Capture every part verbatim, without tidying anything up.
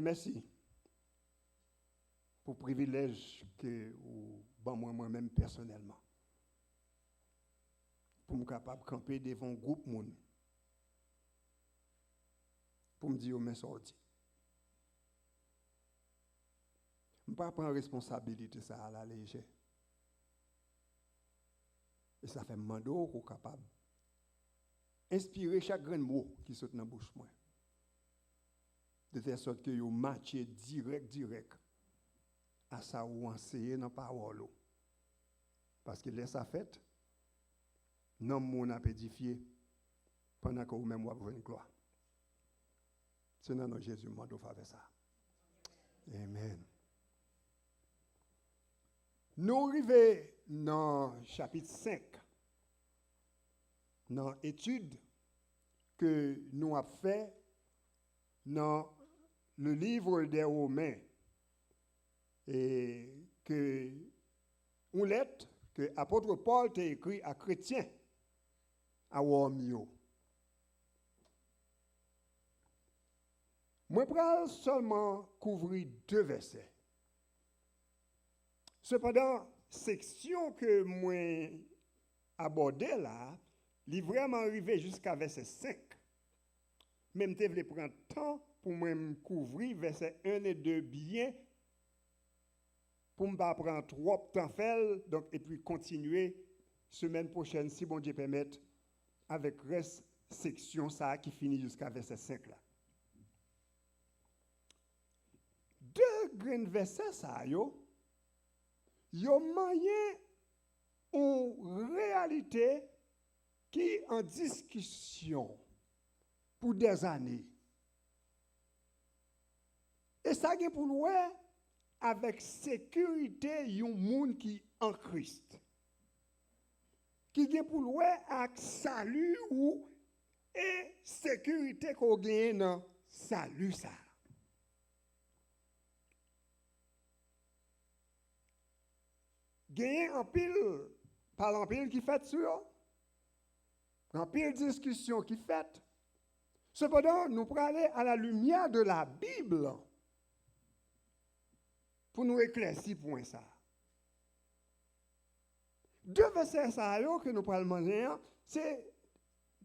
Mèsi pou privilèj ke ou ban mwen, mwen menm pèsonèlman, pou m kapab kanpe devan yon gwoup moun, pou m di yo men sa w di. M pa pran responsabilite sa a la lejè. E sa fè m mande w pou w kapab enspire chak grenn mo ki sot nan bouch mwen, de tèl sòt ke yo matche dirèk, dirèk a sa ou anseye nan pawòl ou. Paske lè sa fèt, nanm moun ap edifye, pandan ke ou menm w ap jwenn glwa. Se nan non Jezi m mande w favè sa. Amen. Nou rive nan chapit senk nan etid ke nou ap fè nan le livre des Romains, e ke yon lèt ke apot Pòl te ekri a kretyen a Wòm yo. Mwen pral sèlman kouvri de vèsè. Sepandan, seksyon ke mwen abòde la, li vrèman rive jiska vèsè senk. Men m te vle pran tan pou mwen m kouvri vèsè en e de byen, pou m pa pran twòp tan fè l, donk, epi kontinye semèn pwochèn, si Bondye pèmèt, avèk rès seksyon sa a ki fini jiska vèsè senk la. De grenn vèsè sa yo, yo manyen yon reyalite ki an diskisyon pou dèzane. E sa gen pou l wè avèk sekirite yon moun ki an Kris, ki gen pou l wè ak sali ou e sekirite ke w genyen nan sali sa a. Genyen anpil, pale anpil ki fèt sou yo. Anpil diskisyon ki fèt. Sepandan, nou prale à la lumière de la Bible pou nou eklèsi pwen sa a. De vèsè sa yo ke nou pral manyen an, se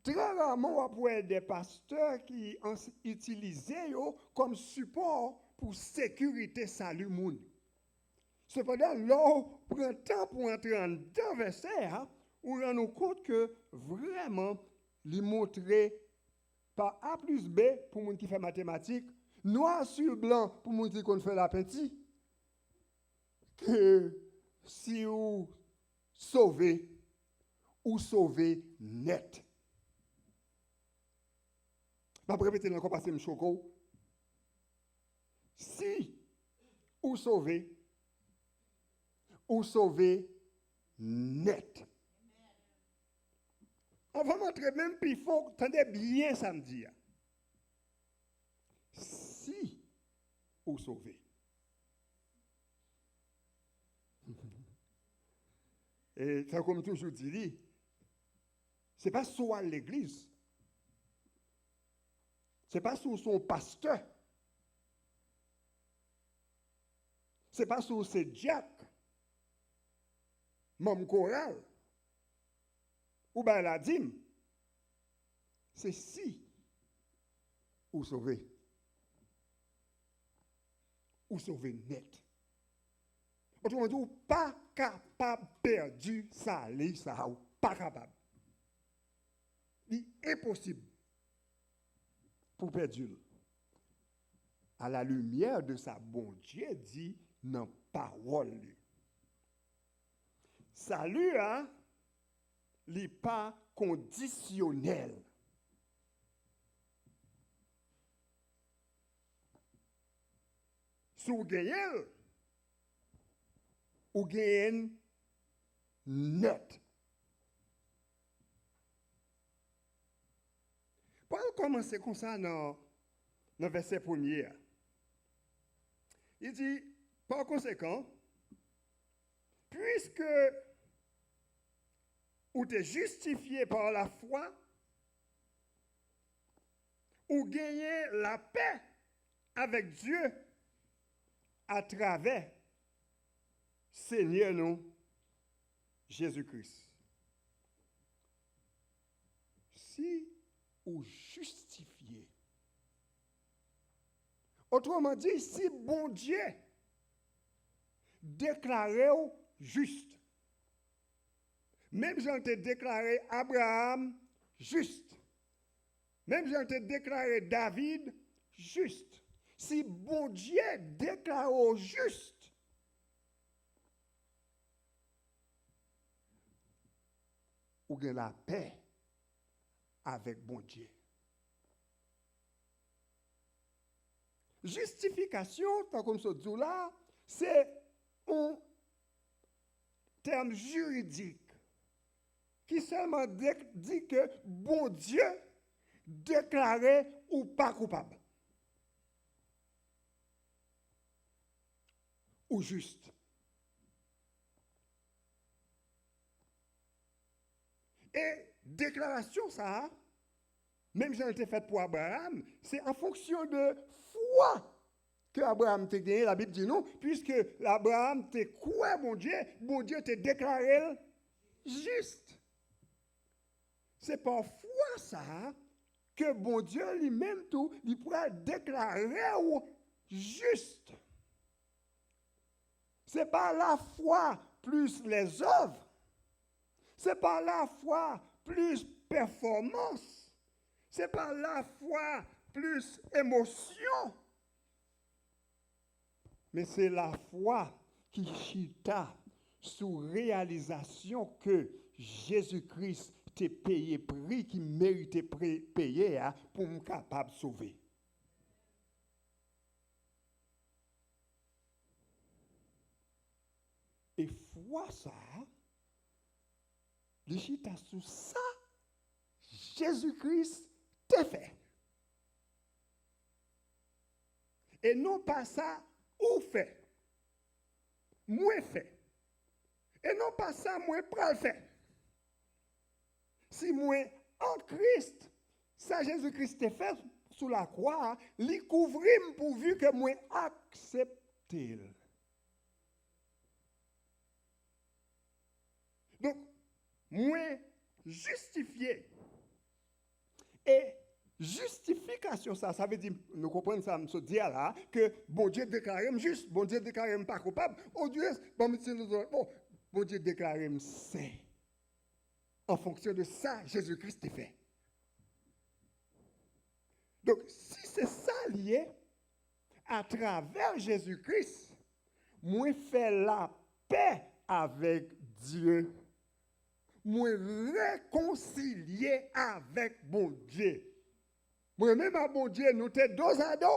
trè raman w ap wè de pastè ki ans-, itilize yo kòm sipò pou sekirite sali moun. Sepandan, lè w pran tan pou antre anndan vèsè a, ou rann ou kont ke vrèman li montre pa A plis B pou moun ki fè matematik, nwa si blan pou moun ki konn fè lapenti, ke si ou sove, ou sove nèt. M ap repete l ankò paske m choke w. Si ou sove, ou sove nèt. Anvan m antre menm pi fon, tande byen sa m di a. Si ou sove. E tankou m toujou di li, se pa si w al legliz, se pa si w se yon pastè, se pa si w se dyak, manm koral, ou bay ladim, se si ou sove. Ou sove nèt. Otreman di, ou pa kapab pèdi sali sa a, ou pa kapab. Li enposib pou w pèdi l. À la lumière de sa Bondye di nan pawòl li. Sali a, li pa kondisyonèl. Si w genyen l, ou genyen l nèt. Pòl kòmanse konsa nan, nan vèsè premye a. Li di, pa konsekan, puiske ou te jistifye pa lafwa, ou genyen lapè avèk Dye atravè Senyè nou, Jezi Kris. Si ou jistifye, otreman di, si Bondye deklare w jis, menm jan l te deklare Abraram jis, menm jan l te deklare David jis, si Bondye deklare w jis, ou gen lapè avèk Bondye. Jistifikasyon, tankou m sot di w la, se yon tèm jiridik ki sèlman de- di ke Bondye deklare ou pa koupab. Ou jis. E deklarasyon sa a, menm jan l te fèt pou Abraram, se an fonksyon de fwa ke Abraram te genyen, Labib di nou, piske Abraram te kwè Bondye, Bondye te deklare l jis. Se pa fwa sa a ke Bondye li menm tou, li pral deklare w jis. Se pa lafwa plis lèzèv. Se pa lafwa plis pèfòmans. Se pa lafwa plis emosyon. Men se lafwa ki chita sou reyalizasyon ke Jezi Kris te peye pri ki merite pre- peye a pou m kapab sove. E fwa sa a, li chita sou sa Jezi Kris te fè. E non pa sa ou fè, mwen fè. E non pa sa mwen pral fè. Si mwen an Kris, sa Jezi Kris te fè sou lakwa a, li kouvri m pouvi ke mwen aksepte l. Donk, mwen jistifye. E jistifikasyon sa, sa vle di, nou konprann sa m sot di a la, ke Bondye deklare m jis, Bondye deklare m pa koupab. Odyes, ban m itilize, bon, Bondye deklare m sen an fonksyon de sa Jezi Kris te fè. Donk, si se sa l ye, atravè Jezi Kris, mwen fè lapè avèk Dye. Mwen rekonsilye avèk Bondye. Mwen menm ak Bondye, nou te dozado.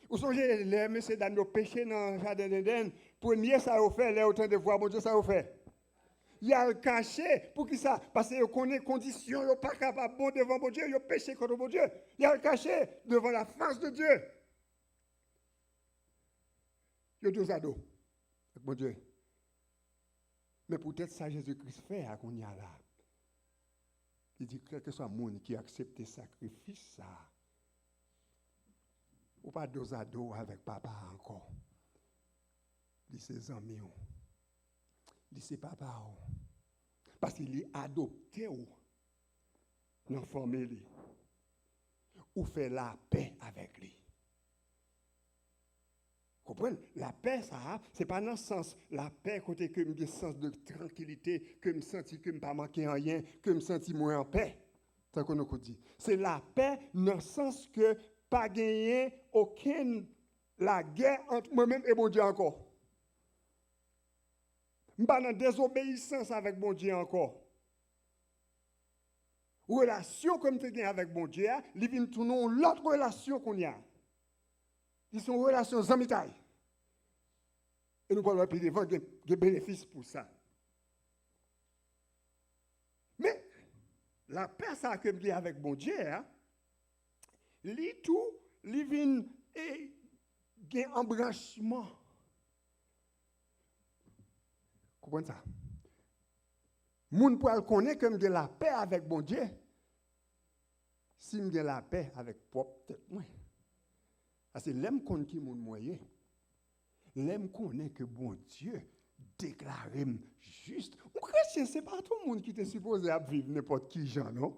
Ou sonje lè mesye dam yo peche nan jaden Edenn, premye sa yo fè, lè yo tande vwa Bondye, sa yo fè? Y al kache. Poukisa? Paske yo konnen kondisyon yo pa kapab bon devan Bondye, yo peche kont Bondye. Y al kache devan la fas de Dye. Yo dozado ak Bondye. Men poutèt sa Jezi Kris fè a kounye a la, li di, kèlkeswa moun ki aksepte sakrifis sa a, ou pa dozado avèk Papa a ankò. Li se zanmi w. Li se papa w. Paske li adopte w nan fanmi li. Ou fè lapè avèk li. Konprann? Lapè sa a, se pa nan sans lapè kote ke m gen sans de trankilite, ke m santi ke m pa manke anyen, ke m santi mwen anpè. Tankou nou konn di. Se lapè nan sans ke pa genyen okenn lagè ant mwen menm e Bondye ankò. M pa nan dezobeyisans avèk Bondye ankò. Relasyon ke m te gen avèk Bondye a, li vin tounen yon lòt relasyon kounye a. Li se yon relasyon zanmitay. E nou pral wè pi devan, gen, gen benefis pou sa. Men, lapè sa a ke m gen avèk Bondye a, li tou, li vin, e, gen anbranchman. Konprann sa? Moun pral konnen ke m gen lapè avèk Bondye si m gen lapè avèk pwòp tèt mwen. Paske lè m konn ki moun mwen ye, lè m konnen ke Bondye deklare m jis, yon kretyen se pa tout moun ki te sipoze ap viv nenpòt ki jan, non.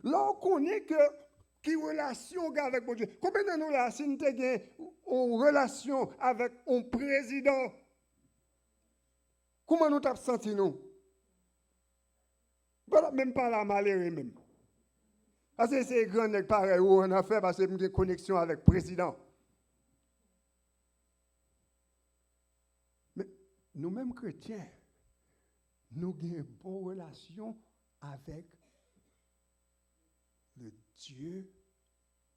Lè w konnen ke ki relasyon w gen avèk Bondye. Konbyen nan nou la, si n te gen yon relasyon avèk yon prezidan, kouman nou t ap santi nou? Ou pa t ap menm pale a malere menm. Ase se grannèg parèy ou an afè paske m gen koneksyon avèk prezidan. Men nou menm kretyen, nou gen bon relasyon avèk le Dieu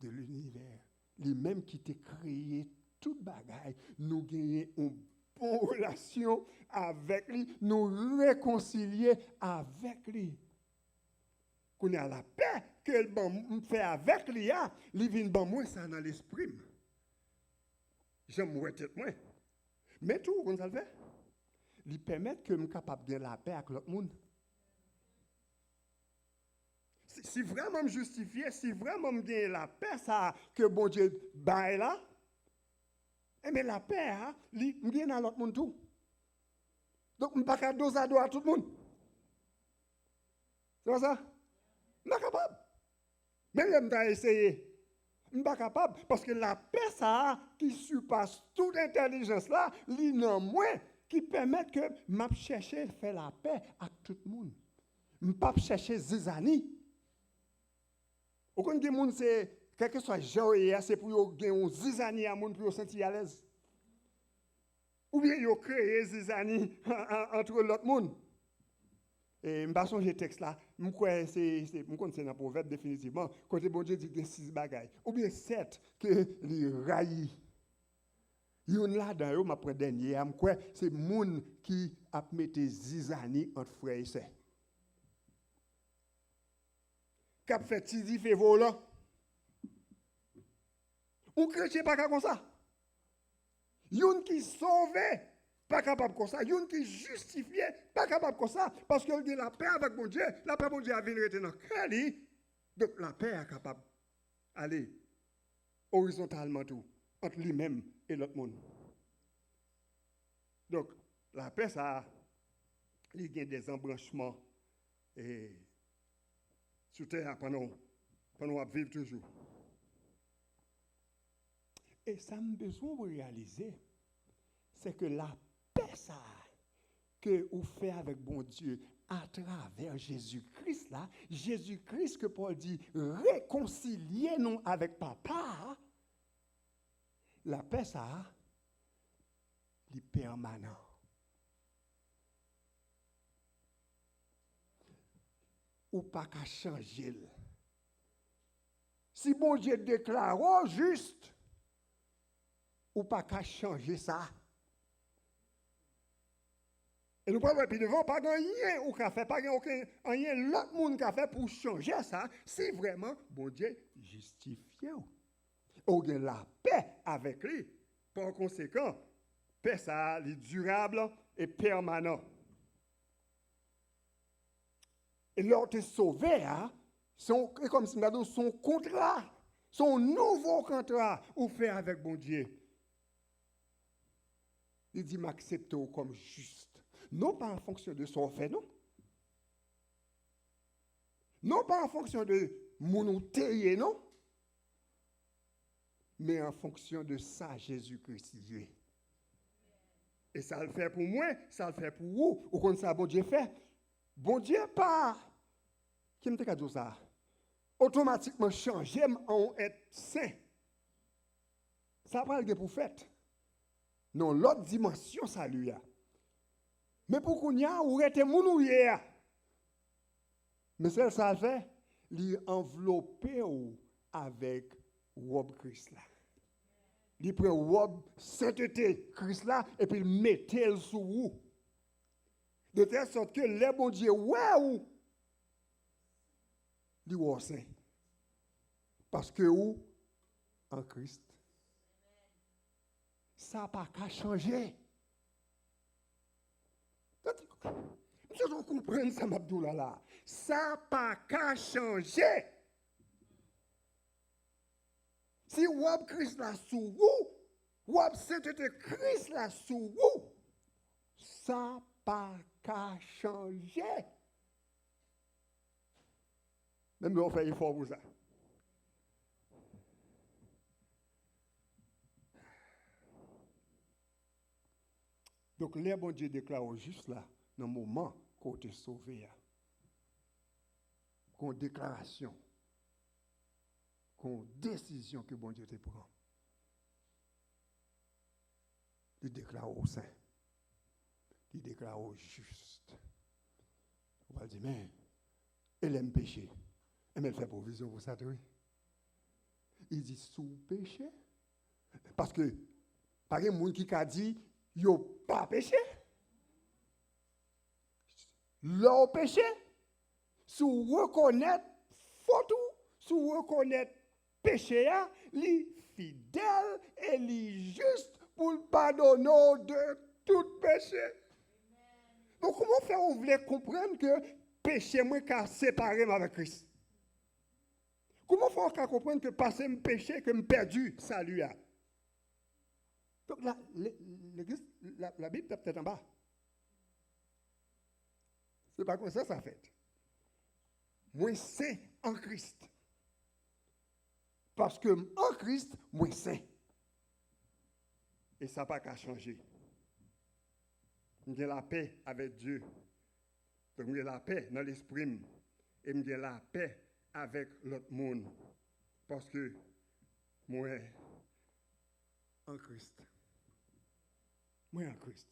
de l'univers. Li menm ki te kreye tout bagay, nou genyen yon bon relasyon avèk li, nou rekonsilye avèk li. Kounye a, lapè ke l ban m fè avèk li a, li vin ban mwen sa nan lespri m. Jan m wè tèt mwen. Men tou, ou konn sa l fè? Li pèmèt ke m kapab gen lapè ak lòt moun. Si, si vrèman m jistifye, si vrèman m genyen lapè sa a ke Bondye bay la, enben lapè a, li, m genyen nan lòt moun tou. Donk, m pa ka dozado a tout moun. Se pa sa? M pa kapab. Men lè m ta eseye, m pa kapab, paske lapè sa a ki sipas tout entèlijans la, li nan mwen, ki pèmèt ke m ap chèche fè lapè ak tout moun. M p ap chèche zizani. Ou konn gen moun se, kèlkeswa jan yo ye a, se pou yo gen yon zizani a moun pou yo santi alèz. Oubyen yo kreye zizani an, an, antre lòt moun. E m pa sonje tèks la, m kwè se, se, m konn se nan Pwovèb definitivman, kote Bondye di gen sis bagay, oubyen sèt, ke li rayi. Youn ladan yo, m ap pran dènye a, m kwè se moun ki ap mete zizani ant frè e sè. K ap fè ti dife volan. Yon kretyen pa ka konsa. Youn ki sove pa kapab konsa. Youn ki jistifye pa kapab konsa. Paske l gen lapè avèk Bondye. Lapè Bondye a vin rete nan kè li. Donk, lapè a kapab ale orizontalman tou ant li menm e lòt moun. Donk, lapè sa a, li gen de zanbranchman, e, sou tè a pandan w, pandan w ap viv toujou. E sa m bezwen w reyalize, se ke lapè sa a ke ou fè avèk Bondye atravè Jezi Kris la, Jezi Kris ke Pòl di rekonsilye nou avèk Papa a, lapè sa a, li pèmanan. Ou pa ka chanje l. Si Bondye deklare w jis, ou pa ka chanje sa. E nou pral wè pi devan, pa gen anyen ou ka fè, pa gen okenn anyen lòt moun ka fè pou chanje sa, si vrèman Bondye jistifye w. E w gen lapè avèk li. Pa konsekan, pè sa a, li dirab e pèmanan. E lè w te sove a, se yon, e kòmsi m ta di w, se yon kontra. Se yon nouvo kontra ou fè avèk Bondye. Li di, "M aksepte w kòm jis." Non pa an fonksyon de sa w fè, non. Non pa an fonksyon de moun ou te ye, non. Men an fonksyon de sa Jezi Kris ye. E sa l fè pou mwen, sa l fè pou ou. Ou konn sa Bondye fè? Bondye pa, ki m te ka di w sa? Otomatikman chanje m an yon èt sen. Sa pral gen pou fèt nan lòt dimansyon sali a. Men pou kounye a, ou rete moun ou ye a. Men sèl sa l fè, li anvlope w avèk wòb Kris la. Li pran wòb sentete Kris la epi l mete l sou ou. De tèl sòt ke lè Bondye wè ou, li wè w sen. Paske ou an Kris. Sa pa ka chanje. Tande, m sot konprann sa m ap di w la la. Sa pa ka chanje. Si wòb Kris la sou ou, wòb sentete Kris la sou ou, sa pa ka chanje. Menm lè w fè efò pou sa. Donk, lè Bondye deklare w jis la, nan moman ke w te sove a, gon deklarasyon, gon desizyon ke Bondye te pran. Li deklare w sen. Li deklare w jis. Ou pral di, men, e lè m peche? Enben, l fè pwovizyon pou sa tou, wi. Li di, si w peche, paske pa gen moun ki ka di yo pa peche. Lè w peche, si w rekonèt fòt ou, si w rekonèt peche a, li fidèl e li jis pou l padone w de tout peche. Donk, kòman fè ou vle konprann ke peche mwen ka separe m avèk Kris? Kòman fè ou ka konprann ke paske m peche, ke m pèdi sali a? Donk, la, le- legliz, la, Labib t ap tèt anba. Se pa konsa sa fèt. Mwen sen an Kris. Paske m an Kris, mwen sen. E sa pa ka chanje. M gen lapè avèk Dye. Donk, m gen lapè nan lespri m. E m gen lapè avèk lòt moun. Paske mwen an Kris. Mwen an Kris.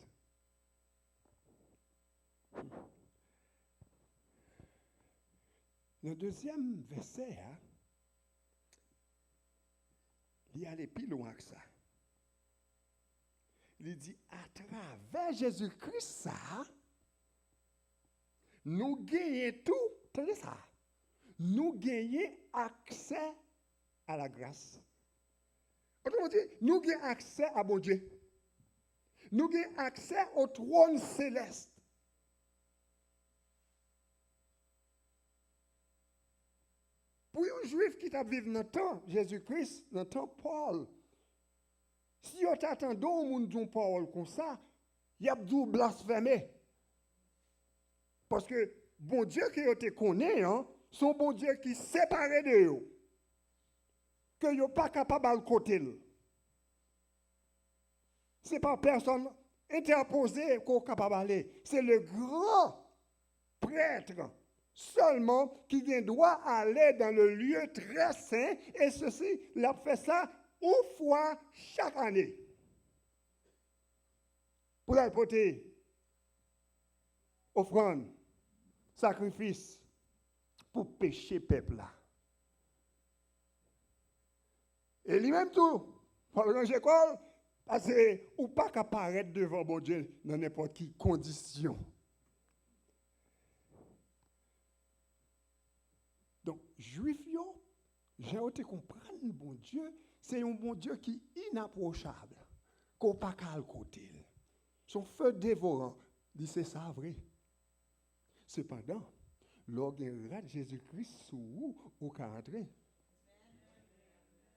Nan dezyèm vèsè a, li ale pi lwen ak sa. Li di, atravè Jezi Kris sa, nou genyen tou, tande sa, nou genyen aksè a la gras. Otreman di, nou gen aksè a Bondye. Nou gen aksè o twòn selès. Pou yon Jwif ki t ap viv nan tan Jezi Kris, nan tan Pòl, si yo ta tande yon moun di yon pawòl konsa, y ap di w blasfeme. Paske Bondye ke yo te konnen an, se yon Bondye ki separe de yo, ke yo pa kapab al kote l. Se pa pèsòn entèpoze ke w kapab ale. Se le gran prêtre seulement qui gen dwa ale dans le lieu très saint, et ceci, l ap fè sa yon fwa chak ane. Pou l al pote ofrann, sakrifis pou peche pèp la. E li menm tou, fò l ranje kò l, paske ou pa ka parèt devan Bondye nan nenpòt ki kondisyon. Donk, Jwif yo, jan yo te konprann Bondye, se yon Bondye ki inapwochab, ke w pa ka al kote l. Se yon fe devoran. Li se sa vre. Sepandan, lè w gen rad Jezi Kris sou ou, ou ka antre.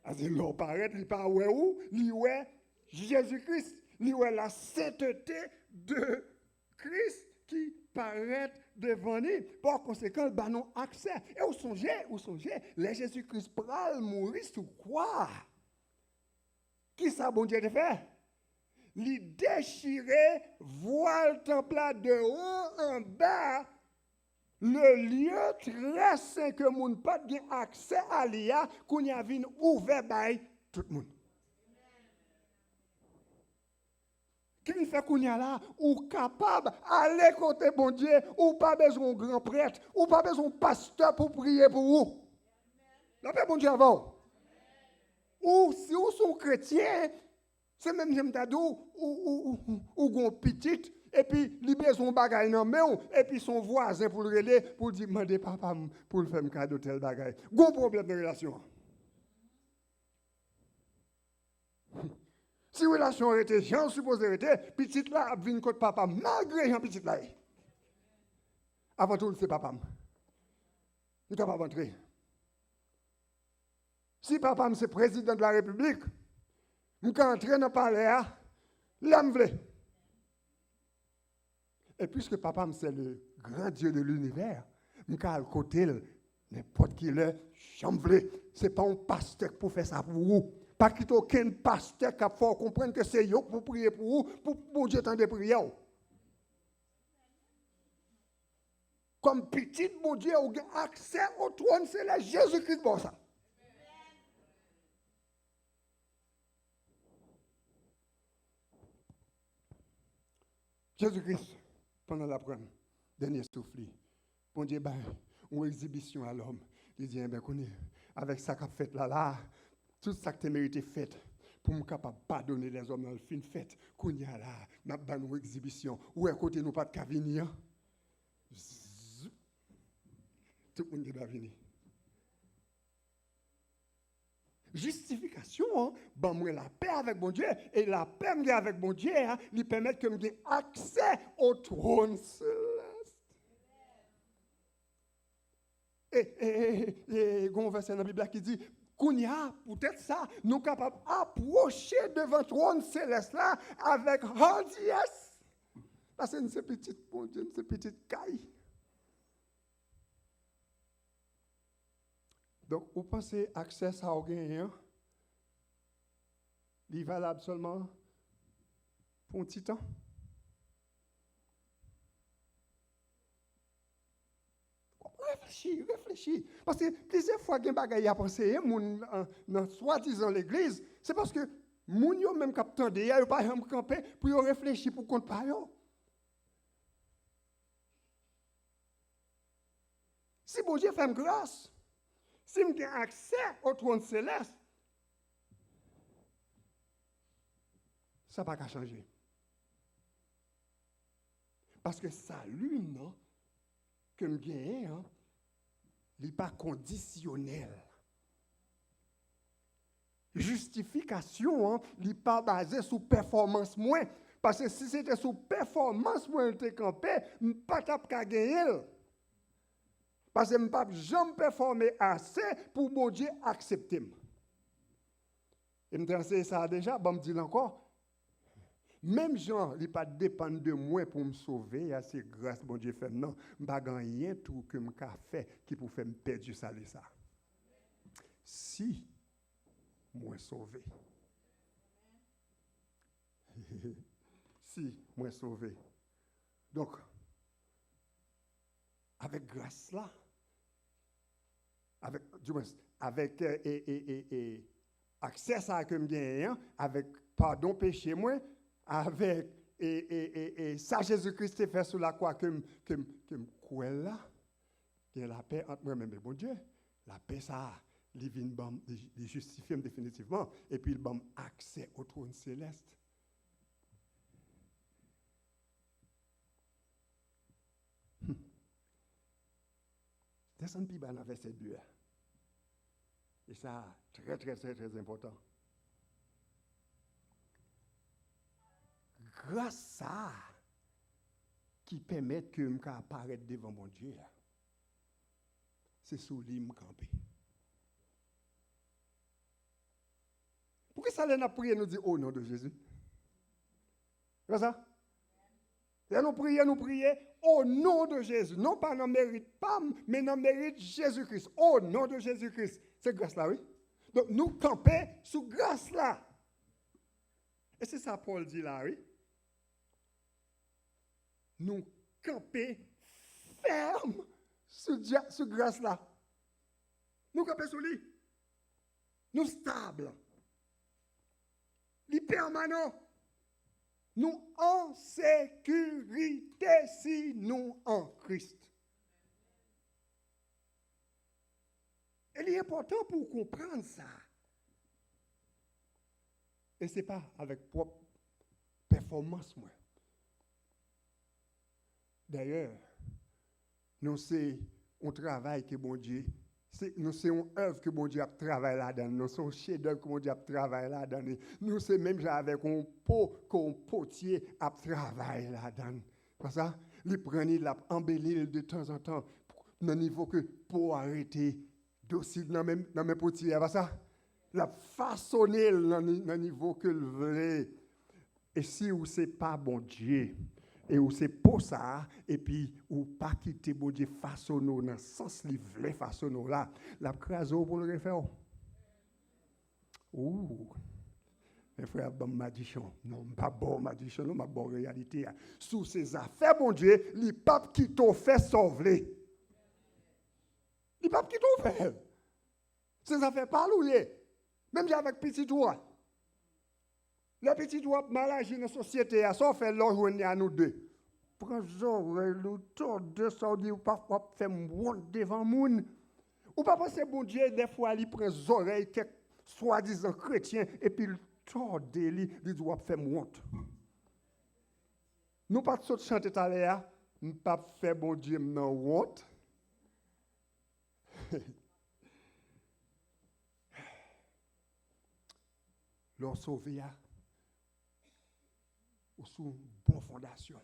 Paske lè w parèt, li pa wè ou, li wè Jezi Kris, li wè la sentete de Kris ki parèt devan li. Pa konsekan, l ba nou aksè. E ou sonje, ou sonje, lè Jezi Kris pral mouri sou kwa a, kisa Bondye te fè? Li dechire vwal tanp la de wo anba. Le lieu très saint ke moun pa t gen aksè a li a, kounye a vin ouvè bay tout moun. Ki vin fè kounye a la, ou kapab ale kote Bondye, ou pa bezwen yon gran prèt, ou pa bezwen yon pastè pou priye pou ou. Lapè Bondye avè w. Ou, si ou se yon kretyen, se menm jan m ta di w, ou, ou, ou, ou gon pitit, epi li bezwen yon bagay nan men w, epi se yon vwazen pou l rele, pou l di, mande papa m pou l fè m kado tèl bagay. Gon pwoblèm nan relasyon an. Si relasyon an rete jan l sipoze rete, pitit la ap vin kot papa m, malgre jan pitit la ye. Avan tou, l se papa m. M kapab antre. Si papa m se prezidan de la repiblik, m ka antre nan palè a lè m vle. E piske papa m se le gran Dye de linivè, m ka al kote l nenpòt ki lè, jan m vle. Se pa yon pastè k pou fè sa pou ou. Pa kite okenn pastè k ap fè w konprann ke se yo k pou priye pou ou, pou Bondye tande priyè w. Kòm pitit Bondye, ou gen aksè o twòn selès. Jezi Kris ba w sa. Jezi Kris, pandan l ap rann dènye souf li, Bondye bay yon egzibisyon a lòm. Li di, enben, kounye, avèk sa k ap fèt la, la, tout sa k te merite fèt pou m kapab padone lèzòm nan, l fin fèt. Kounye a la, n ap ban nou egzibisyon. Ou wè kote nou pa t ka vini an? Zzz. Tout moun gen dwa vini. Jistifikasyon an ban mwen lapè avèk Bondye, e lapè m gen avèk Bondye a, li pèmèt ke m gen aksè o twòn selès. E, e, e, e, e gen yon vèsè nan Bib la ki di, kounye a, poutèt sa, nou kapab apwoche devan twòn selès la avèk hadiyès. Paske n se pitit Bondye, n se pitit kay. Donk, ou panse aksè sa ou genyen an, li valab sèlman pou yon ti tan? Reflechi, reflechi. Paske plizyè fwa gen bagay y ap anseye moun nan, nan swadizan legliz, se paske moun yo menm k ap tande a, yo pa janm kanpe pou yo reflechi pou kont pa yo. Si Bondye fè m gras, si m gen aksè o twòn selès, sa pa ka chanje. Paske sali m nan ke m genyen an, li pa kondisyonèl. Jistifikasyon an, li pa baze sou pèfòmans mwen. Paske si se te sou pèfòmans mwen l te kanpe, m pa t ap ka genyen l. Paske m p ap janm pèfòme ase pou Bondye aksepte m. E m te anseye sa a deja, ban m di l ankò. Menm jan li pa t depann de mwen pou m sove a, se gras Bondye fè m nan. M pa gen anyen tou ke m ka fè ki pou fè m pèdi sali sa. Si mwen sove. Si mwen sove. Donk, avèk gras la, avèk, dimwens, avèk, e, e, e, e, e, aksè sa a ke m genyen an, avèk padon peche mwen, avèk, e, e, e, e, sa Jezi Kris te fè sou lakwa ke m, ke m, ke m kwè la, gen lapè ant mwen menm e Bondye. Lapè sa a, li vin ban m, li, li jistifye m definitivman, epi l ban m aksè o twòn selès. Hmm. Desann pi ba nan vèsè de a. E sa trè, trè, trè, trè enpòtan. Gras sa a ki pèmèt ke m ka parèt devan Bondye a, se sou li m kanpe. Poukisa lè n ap priye, nou di, "O non de Jezi"? Se pa sa? Lè nou priye, nou priye, "O non de Jezi". Non pa nan merit pa m, men nan merit Jezi Kris. "O non de Jezi Kris". Se gras la, wi. Donk, nou kanpe sou gras la. E se sa Pòl di la, wi. Nou kanpe fèm sou dya-, sou gras la. Nou kanpe sou li. Nou stab. Li pèmanan. Nou an sekirite si nou an Kris. E li enpòtan pou w konprann sa. E se pa avèk pwòp pèfòmans mwen. Dayè, nou se yon travay ke Bondye, se, nou se yon èv ke Bondye ap travay ladan l. Nou se yon chedèv ke Bondye ap travay ladan li. Nou se menm jan avèk yon po ke yon potye ap travay ladan l. Pa sa? Li pran li, l ap anbeli l de tanzantan nan nivo ke po a rete dosil nan men, nan men potye a, pa sa? L ap fasone l nan ni-, nan nivo ke l vle. E si ou se pa Bondye, e ou se po sa a, epi ou pa kite Bondye fasone w nan sans li vle fasone w la, l ap kraze w pou l refè w. Ou, men frè a ban m madichon. Non, m pa ba w madichon, non, m ap ba w reyalite a. Si w se zafè Bondye, li p ap kite w fè sa w vle. Li p ap kite w fè l. Se zafè pa l ou ye. Menm jan avèk pitit ou a. Lè pitit ou ap mal aji nan sosyete a, sa w fè lè w jwenn li a nou de? Pran zòrèy li, w tòde sa w di, w pa, w ap fè m wont devan moun. Ou pa panse Bondye, dèfwa, li pran zòrèy kèk swadizan kretyen, epi l tòde li, li di, w ap fè m wont. Nou pa t sot chante talè a, m p ap fè Bondye m nan wont. Lè w sove a, ou sou yon bon fondasyon.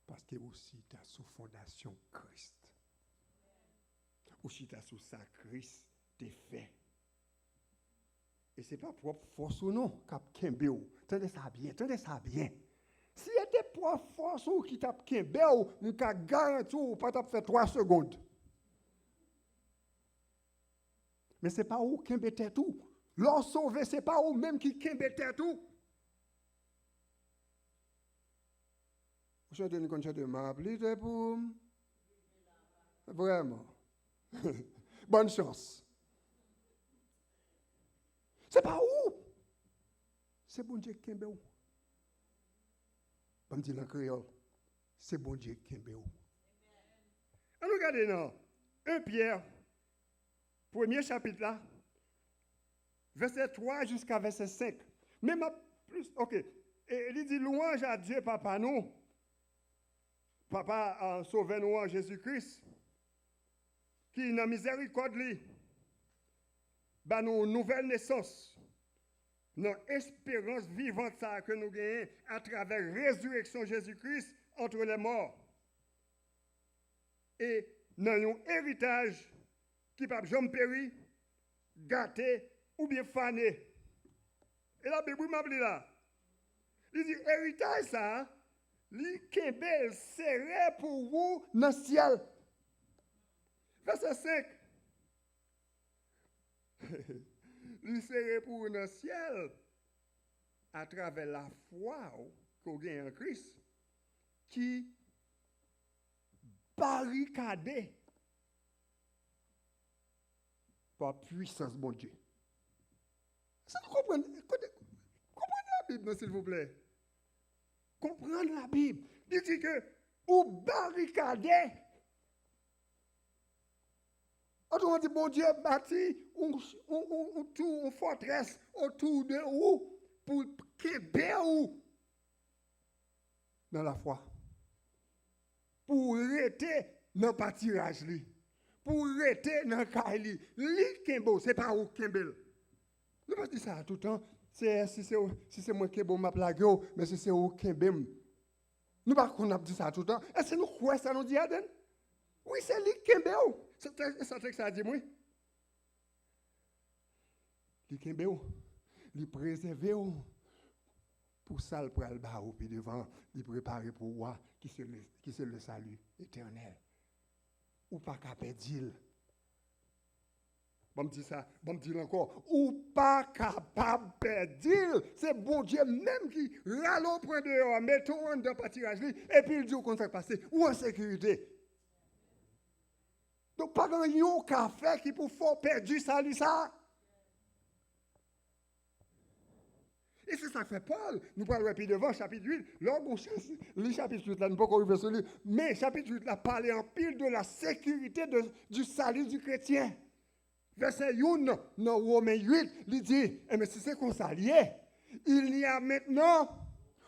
Paske ou chita sou fondasyon Kris. Ou chita sou sa Kris te fè. E se pa pwòp fòs ou non k ap kenbe w. Tande sa byen, tande sa byen. Si se te pwòp fòs ou ki t ap kenbe w, m ka garanti w, ou pa t ap fè twa segonn. Men se pa ou kenbe tèt ou. Lè w sove, se pa ou menm ki kenbe tèt ou. Ou chante, nou konn chante, m ap lite pou m. Vrèman. Bòn chans. Se pa ou. Se Bondye ki kenbe w. Ban m di l an kreyòl. Se Bondye ki kenbe w. Ann nou gade nan en Pyè, premye chapit la, vèsè twa jiska vèsè senk. Men m ap plis, oke. E li di, lwanj a Dye Papa nou, Papa, a, Sovè nou an, Jezi Kris, ki nan mizèrikòd li, ba nou yon nouvèl nesans nan esperans vivan sa a ke nou genyen atravè rezireksyon Jezi Kris antre lè mò. E nan yon eritaj ki p ap janm peri, gate, oubyen fane. E Labib, wi, m ap li la. Li di, eritaj sa a, li kenbe l sere pou ou nan syèl. Vèsè senk. Li sere pou ou nan syèl atravè lafwa w ke w genyen an Kris, ki barikade pa pwisans Bondye. Èske nou konprann? Kote, konprann Labib nan, silvouplè. Konprann Labib. Li di ke ou barikade. Otreman di, Bondye bati yon, yon, yon, yon tou, yon fòtrès otou de ou pou l kenbe ou nan lafwa. Pou w rete nan patiraj li. Pou w rete nan kay li. Li kenbe w, se pa ou k kenbe l. Nou pa di sa toutan, Seyè, si se, si se mwen kenbe w, m ap lage w, men si se ou kenbe m. Nou pa konn ap di sa toutan. Èske nou kwè sa nou di a, Aden? Wi, se li k kenbe w. Se, se, se sa tèks la di m, wi. Li kenbe w, li prezève w pou sa l pral ba ou pi devan, li prepare pou ou a, ki se le, ki se le salut éternel. Ou pa ka pèdi l. Ban m di sa, ban m di l ankò. Ou pa kapab pèdi l. Se Bondye menm ki rale w pran deyò a, mete w anndan patiraj li, epi l di w konn sa k pase. Ou an sekirite. Donk, pa gen anyen w ka fè ki pou fè w pèdi sali sa a. E se sa k fè Pòl, nou pral wè pi devan, chapit uit, lè w gon chans li chapit uit la, nou poko rive sou li, men chapit uit la pale anpil de la sécurité de, du salut du chrétien. Vèsè youn nan Women uit, li di, enben, si se konsa l ye, il n'y a maintenant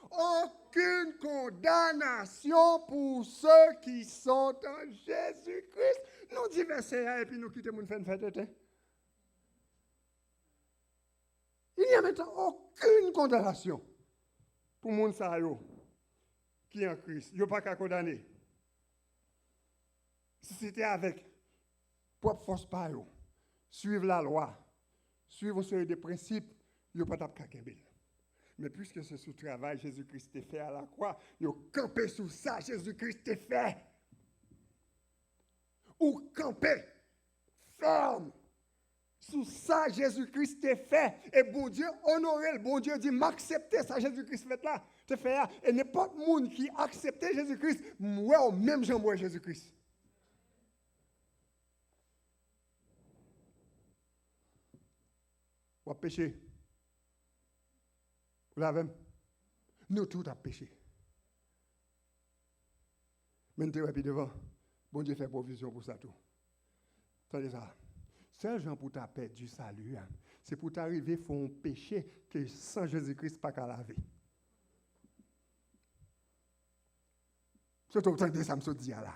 aucune condamnation pour ceux qui sont en Jésus-Christ. Nou di vèsè a epi nou kite moun fè n fè tenten. Il n'y a maintenant aucune condamnation pou moun sa yo ki an Kris. Yo pa ka kondane. Si se te avèk pwòp fòs pa yo, swiv lalwa, swiv yon seri de prensip, yo pa t ap ka kenbe l. Men piske se sou travay Jezi Kris te fè a lakwa, yo kanpe sou sa Jezi Kris te fè. Ou kanpe fèm sou sa Jezi Kris te fè. E Bondye onore l. Bondye di, "M aksepte sa Jezi Kris fèt la, te fè a." E nenpòt moun ki aksepte Jezi Kris, m wè w menm jan m wè Jezi Kris. W ap peche. Ou la avè m? Nou tout ap peche. Men n te wè pi devan, Bondye fè pwovizyon pou sa tou. Tande sa. Sèl jan pou w ta pèdi sali a, se pou w ta rive fè yon peche ke san Jezi Kris pa ka lave. Sòt w tande sa m sot di a la.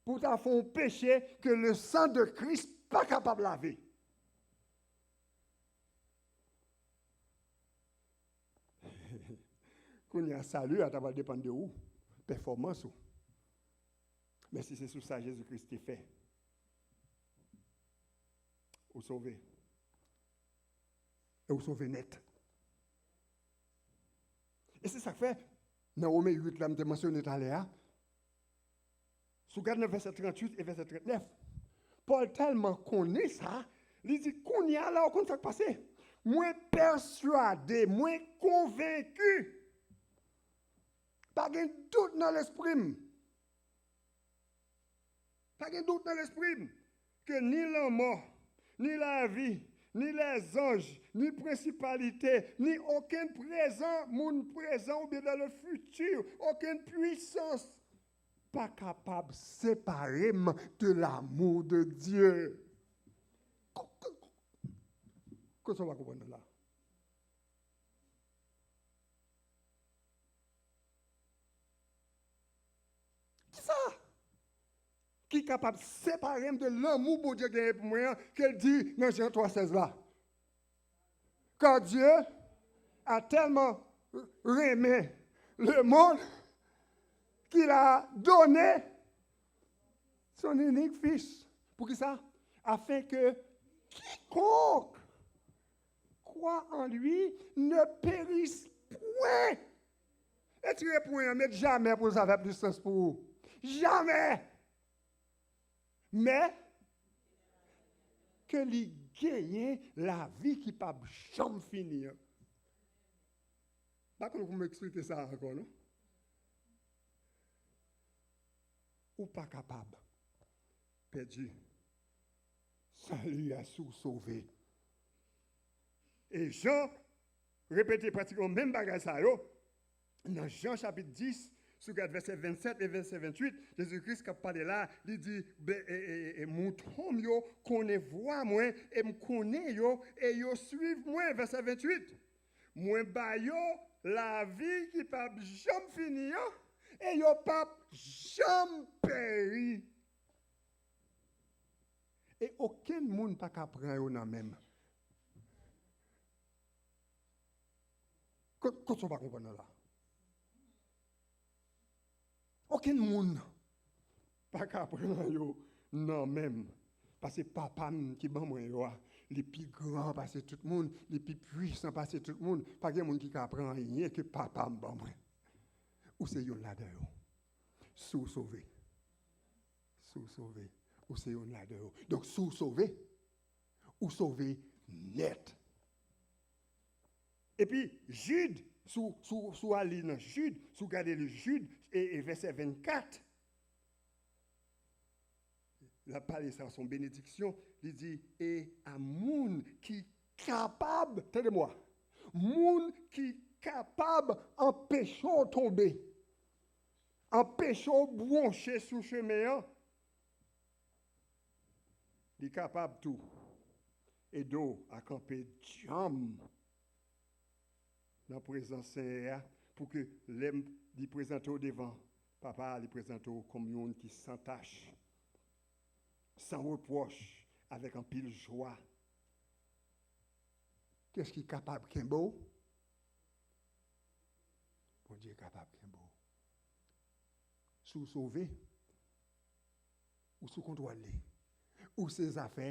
Pou w ta fè yon peche ke le sang de Christ pa kapab lave. Kounye a, sali a ta pral depann de ou, pèfòmans ou. Men si se sou sa Jezi Kris te fè, ou sove. E ou sove nèt. E se sa k fè, nan Women uit la, m te mansyone talè a, si w gade nan vèsè tranntuit e vèsè trannèf, Pòl tèlman konnen sa, li di, "Kounye a la, ou konn sa k pase? Mwen pèswade, mwen konvenki. Pa gen dout nan lespri m. Pa gen dout nan lespri m ke ni lanmò, ni lavi, ni lèzanj, ni prensipalite, ni okenn prezan, moun prezan oubyen dans le futur, okenn pwisans pa kapab separe m de l'amour de Dieu." Ko-, ko-, kote w pa konprann nan la? Kisa ki kapab separe m de lanmou Bondye genyen pou mwen an, ke l di nan Jan twa sèz la? Car Dieu a tellement aimé le monde qu'il a donné son unique Fils. Poukisa? Afin que quiconque croit en lui ne périsse point. Retire pwen an, met jamè pou sa fè plis sans pou ou. Jamè! Men, ke li genyen lavi ki p ap janm fini an. M pa konn pou m eksplike sa ankò, non. Ou pa kapab pèdi sali a si w sove. E Jan repete pratikman menm bagay sa yo. Nan Jan chapit dis, si w gad vèsè vennsèt e vèsè venntuit, Jezi Kris k ap pale la, li di, "Ben, e, e, e, mouton m yo konnen vwa mwen, e m konnen yo, e yo swiv mwen." Vèsè venntuit, "Mwen ba yo lavi ki p ap janm fini an, e yo p ap janm peri." E okenn moun pa ka pran yo nan men m. Kot, kot sa w pa konprann nan la? Okenn moun pa ka pran yo nan men m. Paske Papa m ki ban mwen yo a, li pi gran pase tout moun, li pi pwisan pase tout moun. Pa gen moun ki ka pran anyen ke Papa m ban mwen. Ou se youn ladan yo. Si w sove. Si w sove. Ou se youn ladan yo. Donk, si w sove, ou sove nèt. Epi, Jid, si w, si w, si w al li nan Jid, si w gade li Jid, e, e vèsè vennkat, l ap pale sa, se yon benediksyon, li di, e a moun ki kapab, tande mwa, moun ki kapab anpeche w tonbe, anpeche w bwonche sou chemen an, li kapab tou ede w a kanpe djanm nan prezans Senyè a, pou ke lè m, li prezante w devan Papa a, li prezante w kòm yon moun ki san tach, san repwòch, avèk anpil jwa. Kiyès ki kapab kenbe w? Bondye kapab kenbe w. Si w sove, ou sou kontwòl li. Ou se zafè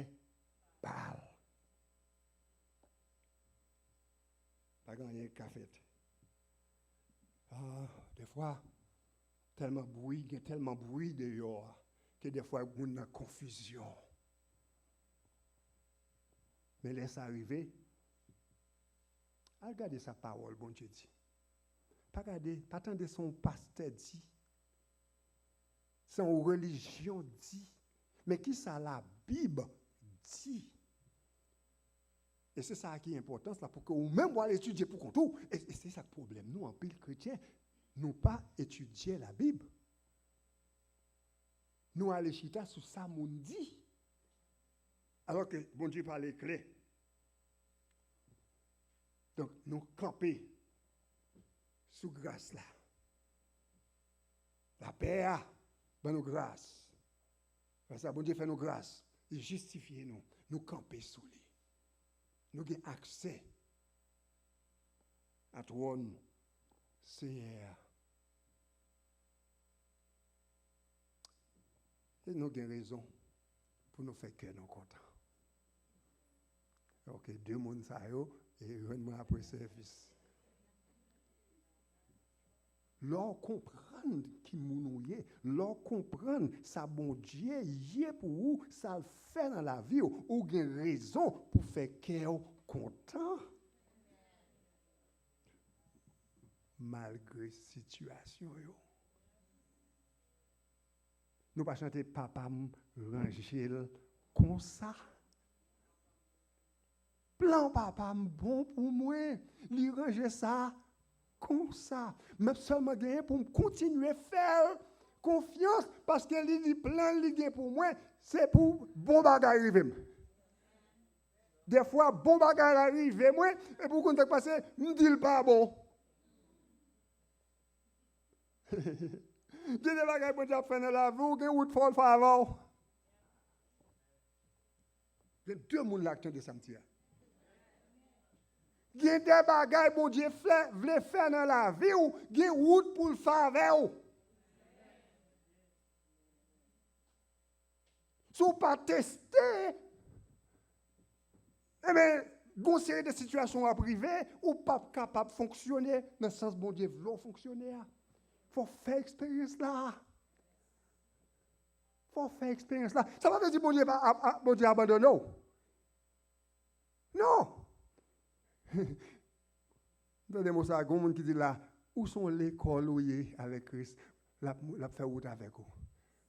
pa l. Pa gen anyen ki ka fèt. Ah, defwa, tèlman bri, gen tèlman bri deyò a, ke defwa moun nan konfizyon. Men lè sa rive, al gade sa pawòl Bondye di. Pa gade, pa tande sa yon pastè di, sa yon relijyon di, men ki sa Labib di. E se sa ki enpòtans la, pou ke ou menm w al etidye pou kont ou. E, e se sa k pwoblèm nou, anpil kretyen, nou pa etidye Labib. Nou ale chita sou sa moun di. Alò ke Bondye pale klè. Donk, nou kanpe sou gras la. Lapè a ban nou gras. Gras la, Bondye fè nou gras. Li jistifye nou. Nou kanpe sou li. Nou gen aksè a twòn Senyè a. E nou gen rezon pou nou fè kè nou kontan. Ok, de moun sa yo, e jwenn mwen apre sèvis. Lè w konprann ki moun ou ye, lè w konprann sa Bondye ye pou ou, sa l fè nan lavi w, ou gen rezon pou fè kè w kontan. Malgre sitiyasyon yo. Nou pa chante papa m ranje l konsa. Plan papa m bon pou mwen. Li ranje sa konsa. M ap sèlman genyen pou m kontinye fè l konfyans paske li di plan li gen pou mwen, se pou bon bagay rive m. Defwa, bon bagay la rive mwen, epi ou konn sa k pase, m di l pa bon. Gen de bagay Bondye ap fè nan lavi w, gen wout fò l fè avè w. Gen de moun la k tande sa m di a. Gen de bagay Bondye fè, vle fè nan lavi w, gen wout pou l fè avè w. Si w pa teste, enben, gon seri de sitiyasyon w ap rive, ou p ap kapab fonksyone nan sans Bondye vle w fonksyone a. Fò w fè eksperyans la. Fò w fè eksperyans la. Sa pa vle di Bondye pa, a, a, Bondye abandone w. Non! Tande mo sa, gen moun ki di la, ou se yon lekòl ou ye avèk Kris. L ap, l ap fè wout avèk ou.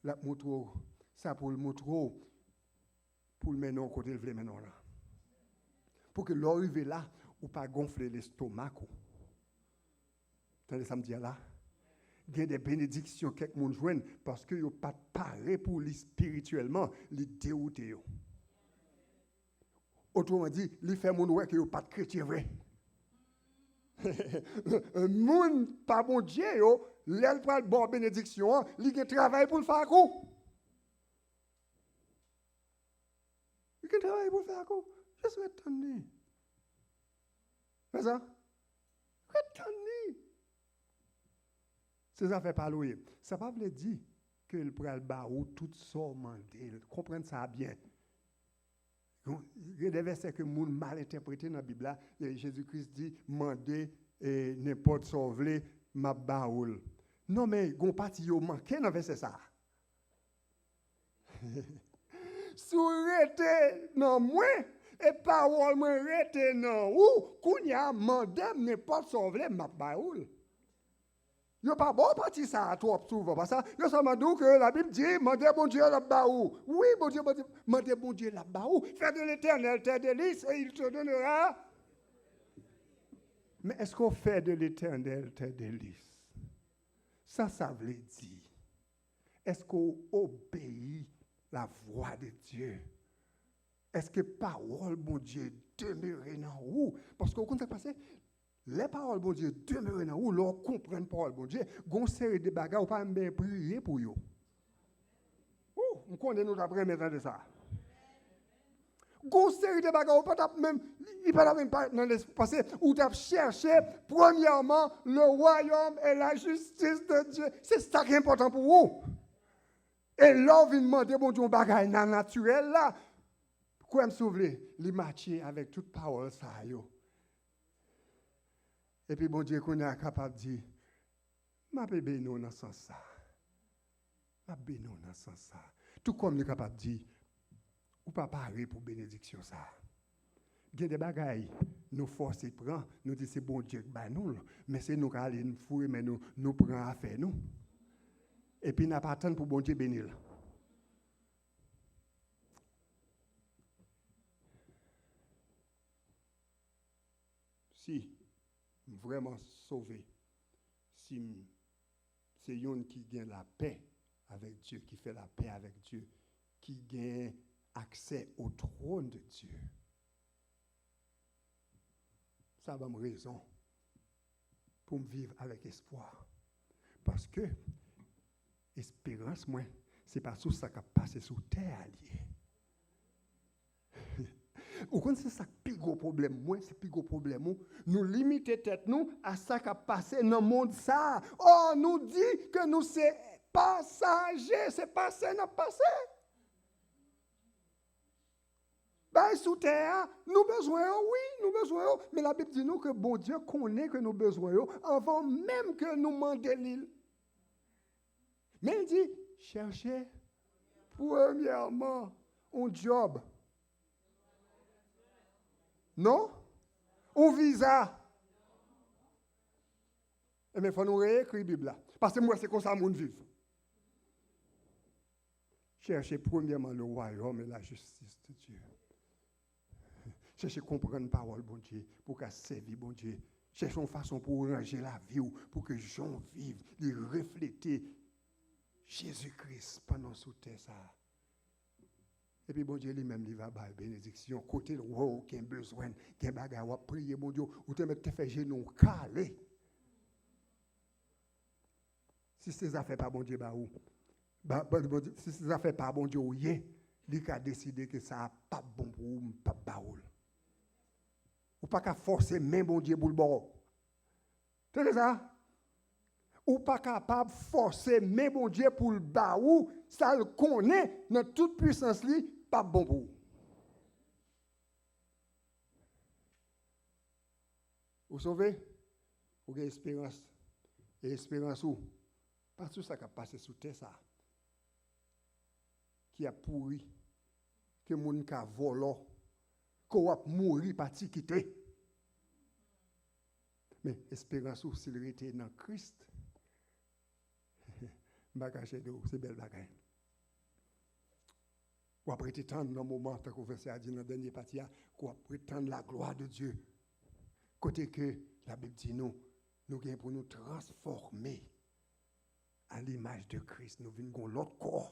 L ap montre w sa pou l montre w, pou l mennen w kote l vle mennen w la. Pou ke lè w rive la, ou pa gonfle lestomak ou. Tande sa m di a la? Gen de benediksyon kèk moun jwenn paske yo pa t pare pou li espirityèlman, li dewoute yo. Otreman di, li fè moun wè ke yo pa t kretyen vre. Moun pa Bondye yo, lè l pral ba w benediksyon an, li gen travay pou l fè ak ou. Li gen travay pou l fè ak ou. Jis ret tann li. Fè sa. Ret tann li. Se zafè pa l ou ye. Sa pa vle di ke l pral ba ou tout sa w mande l. Konprann sa byen. Gen, gen de vèsè ke moun mal entèprete nan Bib la. E Jezi Kris di, mande, e, nenpòt sa w vle, m ap ba ou l. Non, men, gon pati yo manke nan vèsè sa a. Si w rete nan mwen, e pawòl mwen rete nan ou, kounye a, mande m nenpòt sa w vle, m ap ba ou l. Yo pa ba w pati sa a twòp souvan, paske yo sèlman di w ke Labib di, mande Bondye, l ap ba ou. Wi, Bondye, Bondye, mande Bondye, l ap ba ou. Fais de l'Éternel tes délices et il te donnera. Men èske w fè de l'Éternel tes délices? Sa sa vle di? Èske w obeyi la vwa de Dye? Èske pawòl Bondye demere nan ou? Paske w konn sa k pase? Lè pawòl Bondye demere nan ou, lè w konprann pawòl Bondye, gon seri de bagay ou pa menm bezwen priye pou yo. Ou, m konnen nou t ap renmen tande sa. Gon seri de bagay ou pa t ap menm, li pa t ap menm parèt nan lespri, paske ou t ap chèche, premyèman, le royaume et la justice de Dieu. Se sa ki enpòtan pou ou. E lè w vin mande Bondye yon bagay nan natirèl la, kwè m si w vle, li matche avèk tout pawòl sa yo. Epi Bondye kounye a kapab di, "M ap beni w nan sans sa. M ap beni w nan sans sa." Tou kòm li kapab di, "Ou pa pare pou benediksyon sa." Gen de bagay nou fòse pran, nou di se Bondye k ba nou l, men se nou k ale n foure men nou, nou pran afè nou. Epi n ap atann pou Bondye beni l. Si m vrèman sove, si m se youn ki gen lapè avèk Dye, ki fè lapè avèk Dye, ki gen aksè au trône de Dieu, sa ban m rezon pou m viv avèk espwa. Paske esperans mwen, se pa sou sa k ap pase sou tè a li ye. Ou konn se sa k pi gwo pwoblèm mwen, se pi gwo pwoblèm ou. Nou limite tèt nou a sa k ap pase nan mond sa a. Ò, nou di ke nou se pasaje, se pase n ap pase. Bagay sou tè a, nou bezwen yo, wi, nou bezwen yo. Men Labib di nou ke Bondye konnen ke nou bezwen yo anvan menm ke nou mande li l. Men l di, chèche premyèman yon djòb. Non? Yon viza. Ebyen, fò nou reyekri Bib la. Paske m wè se konsa moun viv. Cherchez premièrement le royaume et la justice de Dieu. Chèche konprann pawòl Bondye pou w ka sèvi Bondye. Chèche yon fason pou w ranje lavi w, pou ke jan w viv, li reflete Jezi Kris pandan w sou tè sa a. Epi Bondye li menm, li va bay benediksyon. Kote l wè w gen bezwen, gen bagay w ap priye Bondye, ou te mèt te fè jenou w kale. Si se zafè pa Bondye ba ou, ba, ba, Bondye, si se zafè pa Bondye ou ye, li ka deside ke sa a p ap bon pou ou, m p ap ba ou l. Ou pa ka fòse men Bondye pou l ba w. Tande sa? Ou pa kapab fòse men Bondye pou l ba ou sa l konnen nan tout pwisans li p ap bon pou ou. Ou sove? Ou gen esperans. E esperans ou pa sou sa k ap pase sou tè sa a, ki ap pouri, ke moun ka vòlò, ke w ap mouri pa ti kite. Men esperans ou, si l rete nan Kris, m pa kache di w, se bèl bagay. W ap rete tann nan moman, tankou vèsè a di nan dènye pati a, ke w ap rete tann la gloire de Dieu. Kote ke Labib di nou, nou gen pou nou transfòme à l'image de Christ, nou vin gon lòt kò.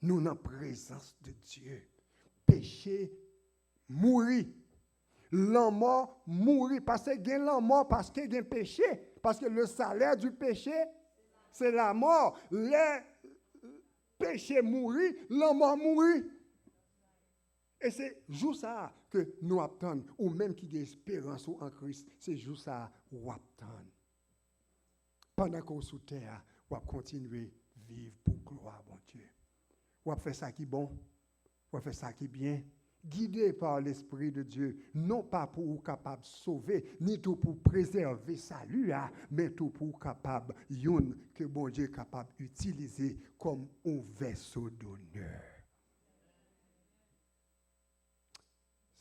Nou nan prezans de Dye. Peche mouri. Lanmò mouri. Paske gen lanmò, paske gen peche. Paske le salaire du péché, c'est la mort. Lè peche mouri, lanmò mouri. E se jou sa a ke nou ap tann, ou menm ki gen esperans ou an Kris, se jou sa a w ap tann. Pandan ke w sou tè a, w ap kontinye viv pou glwa Bondye. W ap fè sa ki bon, w ap fè sa ki byen, guidé par l'Esprit de Dieu, non pa pou ou kapab sove, ni tou pou prezève sali a, men tou pou ou kapab youn ke Bondye kapab itilize kòm yon vèso donè.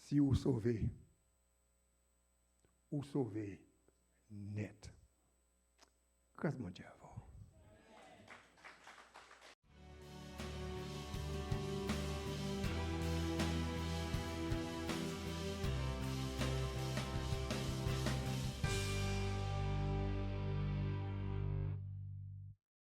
Si ou sove, ou sove nèt. Gras Bondye avè w.